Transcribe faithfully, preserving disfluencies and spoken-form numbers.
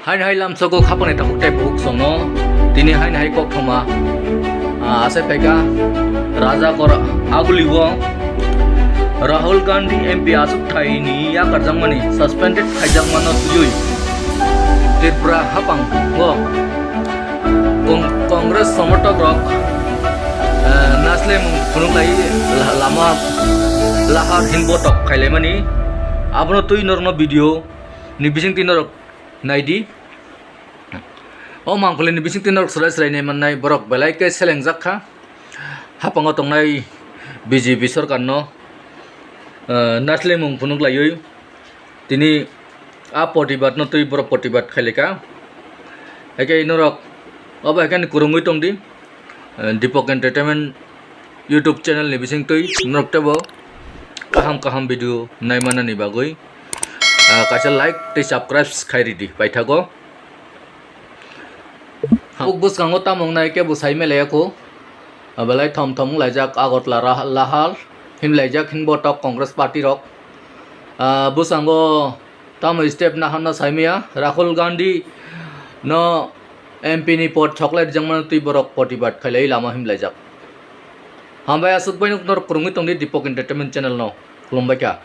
Haini hai lamsogo khapani takhuk tei bukhuk songno tini haini hai kok thoma, ah, asai phaikha Raja Kor Aguli o Rahul Gandhi M P achuk thaini yakarjakmani suspended khaijakmano twiwi Tripura hapang o Kong-, Congress somorthok rok, ah, naslemung phunuk lai la-, lama lahar hinbo tok khailaimani abono twi norokno video ni bisingtwi norok naidi. O mangpholini bisingtwi norok swrai swrai nai mannai borok belai khe selengjak kha. Hapango tongnai B J P sorkarno, eh, naslemung phunuk laiwi tini a protibadno twi borok protibad khailika. Haikhe norok obo haikhe ani kwrwngwi tongdi. Eh, Deepak Entertainment YouTube channel ni bisingtwi norok teibo kaham kaham video naimanani bagwi, ah, kaisa like tei subscribe khai ridi paithago. Huk bwskango tamo wngnai kebo sai melaiyakho, belai thom thom wnglaijak Agartala Ra-, Lahar himlaijak hinbo tok Congress party rok. Ah, bwskango tamo step naharna saimaya Rahul Gandhi no M P ni pod chocolate jangmano twi borok protibad khailai lama himlaijak. Hambai aswk bai norok kwrwngwi tongdi Deepak Entertainment channel no. Khulumbai kha.